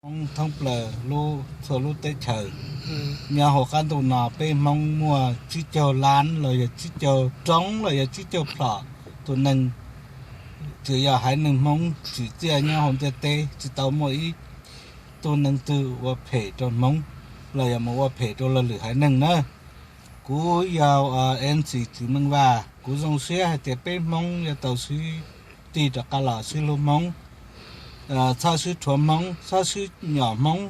Hmoob thoob plaws lub txhua lub teb chaws. Nyob hauv qab ntuj no peb Hmoob muaj tsib caug lab los yog tsib caug roob los yog tsib caug plhom tus neeg. Tsuas yog haiv neeg Hmoob tsim txiaj nyob hauv ntiaj teb, tsis tau muaj ib tug neeg twg ua phem rau Hmoob los yog mus ua phem rau luag lwm haiv neeg na. Kuv yog N C Tswv Meej Vaj, kuv zoo siab hais tias peb Hmoob yuav tau sib tig rov qab los sib hlub Hmoob, txhob sib rhuav Hmoob, txhob sib nyom Hmoob.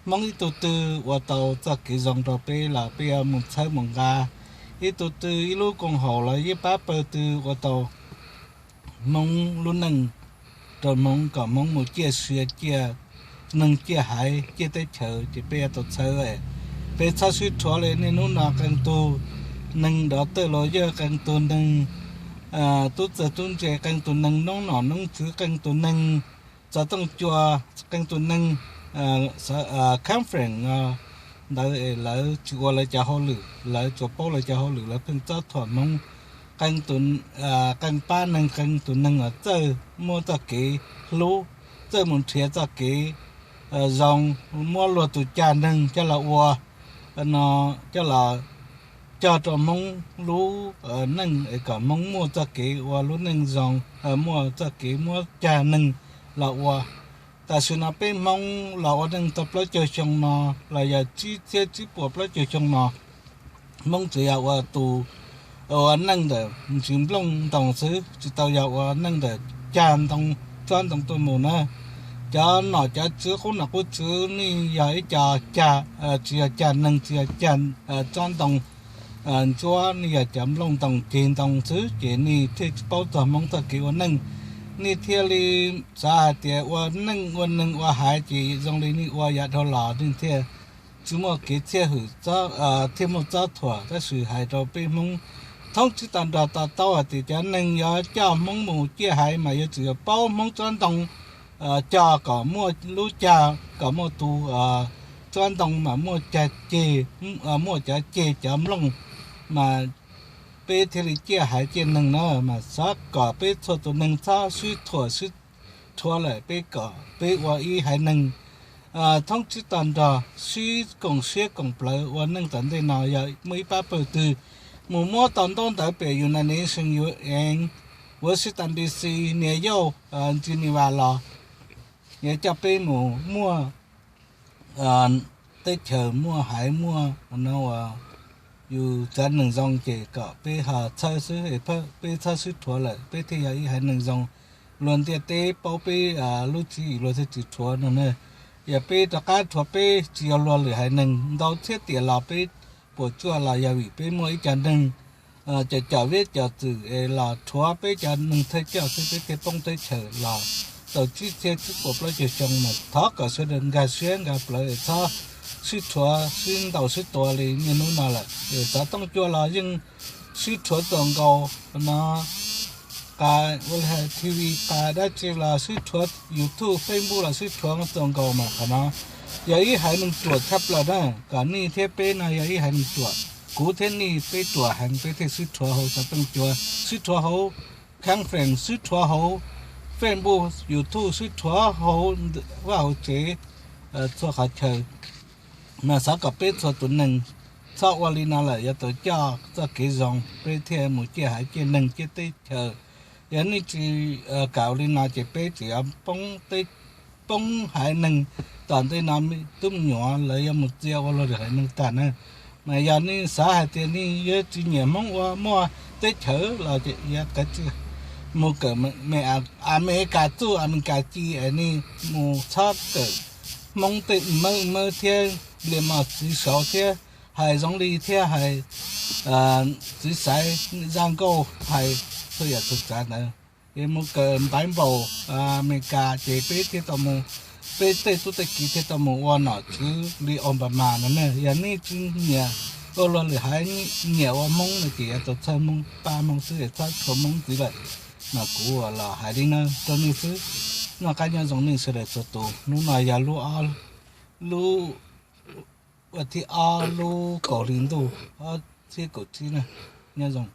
Hmoob ib tug twg ua tau txoj kev zoo rau peb los peb yuav mus txhawb mus nqa. Ib tug twg ib lub koom haum los ib pab pawg twg ua tau Hmoob lub neej rau Hmoob kom Hmoob mus ciaj sia ciaj neeg ciaj haiv ciaj teb chaws ces peb yuav tau txhawb. Peb txhob sib rhuav li, niaj hnub no qee tus neeg dov tawj los yog qee tus neeg tub txawg tub ntse, qee tus neeg noob nom noob tswv, qee tus neeg txav tooj cua, qee tus neeg conference ntawd es lawv tsis ua lawv cov hauj lwm, lawv tsuas paub lawv cov hauj lwm, lawv pheej txob thuam Hmoob. Qee tus, qee pab neeg, qee tus neeg uas txawj muab txoj kev hlub, txawj mus nrhiav txoj kev zoo, muab luag tus cag neeg coj los ua no, coj los cog rau Hmoob lub neej es kom Hmoob muaj txoj kev ua lub neej zoo, muaj txoj kev muab cag neeg los ua. Tam sim no peb Hmoob los ua neej tau plaub caug xyoo no los yog tsib txhiab tsib puas plaub caug xyoo no, Hmoob tsuas yog ua tus ua neej ntawm ntsis nplooj ntoos xwb, tsis tau yog ua neej ntawm cag ntoo tsob ntoo tuaj mus na. Cov nom cov tswv qub nom qub tswv nej yog ib co cag, tsis yog cag neeg, tsis yog cag tsob ntoo ntsuab, nej yog cov nplooj ntoos ceg ntoo xwb ces nej thiaj tsis paub txog Hmoob txoj kev ua neej. Nej thiaj li xav hais tias ua neej ua neeg ua haiv ces zoo li nej ua yav dhau los nej thiaj tsis muaj kev txhiaj hwm, thiaj muaj txob thuam. Tab sis hais rau peb Hmoob thoob tsib tag nrho to taub hais tias cov neeg yuav coj Hmoob mus ciaj haiv mas yuav tsum yog paub Hmoob tsob ntoo cog kom muaj lub cag, kom muaj tus tsob ntoo mas muaj cag ceg, muaj cov ceg cov nplooj, mas peb thiaj li ciaj haiv ciaj neeg na. Mas xav kom peb txhua tus neeg txhob sib thuam sib rhuav lawm, peb kom peb ua ib haiv neeg thoob tsib tag nrho sib koom siab koom plawv ua neej tom ntej no. Yog muaj ib pab pawg twg mus muab tau ntaub ntawv pem United Nations, U N, Washington D C, New York, Geneva los yuav coj peb mus muaj teb chaws, muaj haiv, muaj no uas yus tsav neeg zoo ces kom peb ho txhawb xwb, peb txhob sib rhuav lawm peb thiaj yog ib haiv neeg zoo. Luag ntiaj teb paub peb lub tswv yim luag thiaj tsis rhuav no na. Yog peb rov qab rhuav peb tsis yog luag lwm haiv neeg, ntau txhiab tiam los peb puas tsuaj los yog vim peb muaj ib co neeg cov cov viab cov txwm es los rhuav peb cov neeg thawj coj xwb peb thiaj poob teb chaws los tau tsib txhiab tsib puas plaub caug xyoo. Mas thov kom sawv daws nkag siab nkag plawv es txhob sib rhuav sib ntaus sib tua li niaj hnub no lawm. Xov tooj cua los yeej sib rhuav txaus nkaus no, qa T V qa dab tsi los sib rhuav, YouTube Facebook los sib rhuav txaus nkaus mas qhov no yog ib haiv neeg ruam tshaj plaws na. Kom nej thiab peb no yog ib haiv neeg ruam, kuv thiab nej peb ruam heev peb thiaj sib rhuav hauv xov tooj cua, sib rhuav hauv conference, sib rhuav hauv Facebook YouTube, sib rhuav hauv vaj hauv tsev, txhua qhov chaw. Mas xav kom peb txhua tus neeg txhob ua li no lawm, yuav tau coj txoj kev zoo peb thiaj mus ciaj haiv ciaj neeg ciaj teb chaws. Yog nej tsis kam li no ces peb tseem yuav poob haiv neeg tom ntej no, tub me nyuam lawv yuav mus txia ua luag lwm haiv neeg tag na. Mas yog nej xav hais tias nej yuav tsis nyiam Hmoob ua muaj teb chaws los yuav kav tsij mus kawm Amelikas txuj Amelikas ci es nej mus txhob kawm Hmoob tej mawb mawb thiab li mos txiv saud thiab hais zoo li thiab hais txiv xaiv zaj nkauj hais txhua yam txhua tsav ntawd. Es mus kawm npaiv npaum Amelikas ces peb thiaj tau mus, peb tej tub tej kiv thiaj tau mus ua nom tswv li Obama no na. Yog nej tsis nyiam ua luag lwm haiv, nyiam ua Hmoob no ces yuav tau txhawb Hmoob pab Hmoob xwb es txhob rhuav Hmoob ntxiv lawm. Mas kuv los hais li no rau nej xwb. Noj qab nyob zoo nej sawv daws txhua tus. Hnub no yog lub, lub ua thib ob lub kaum hli ntuj ob txhiab kaum tsib na. Nyob zoo.